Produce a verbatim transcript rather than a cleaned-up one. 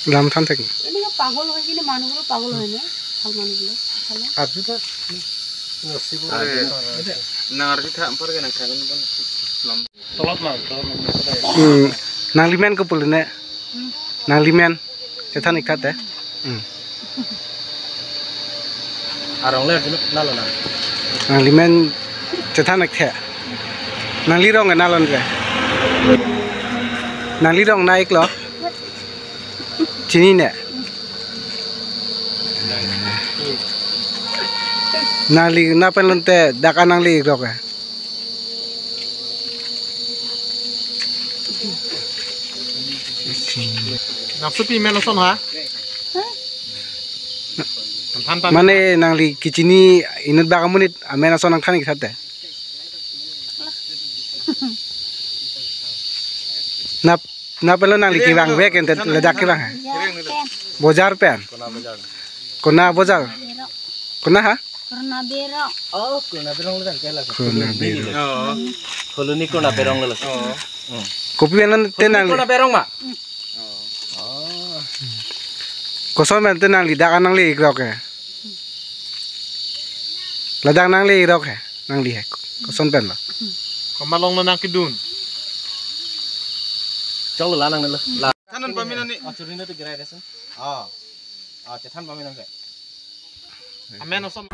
Lam than thek. Ini kan pagol hoy, ini manu lo pagol hoy ne. Hal manu lo. Hal. Arju tha. Nasi bo. Arju. Nang arju tha, ampar ke nang khagan pon. Lam. Tolot ma, tolot ma. Hmm. Nangli men kopilo ne? Nangli men. Chethan ik tha te. Hmm. Arong le arju nalo nang. Nangli men chethan ik the. Nangli rong nalo ne. Nangli rong na iklo. Chinine. Nangli na pen lote dak an nangli ikrok ke. Nangsopi men ason ha? Than pa. Mane nangli kechini inut bak amonit amen ason nangthan ik tha te. Na, na pen lo nangli kevang vek ente ladak kevang ha? Bojar pen. Bojar pen. Kona bojar? Kona bojar? Kona ha? Kona berok. Oh, Kona berok lo tangke la. Kona berok. Oh. Koloni Kona berok lo. Oh. Hmm. Kopi pen lote nangli? Kona berok ma? Oh. Koson pen te nangli dak an nangli ikrok ke? Ladak nangli ikrok he, nangli he. Koson pen lo? Komat along lo nang kedun? Chok lo la nang lo. La. Than pame nang ni. Oh, churi na tu gerai desa. Oh. Oh, chethan pame nang ke. Amen ason.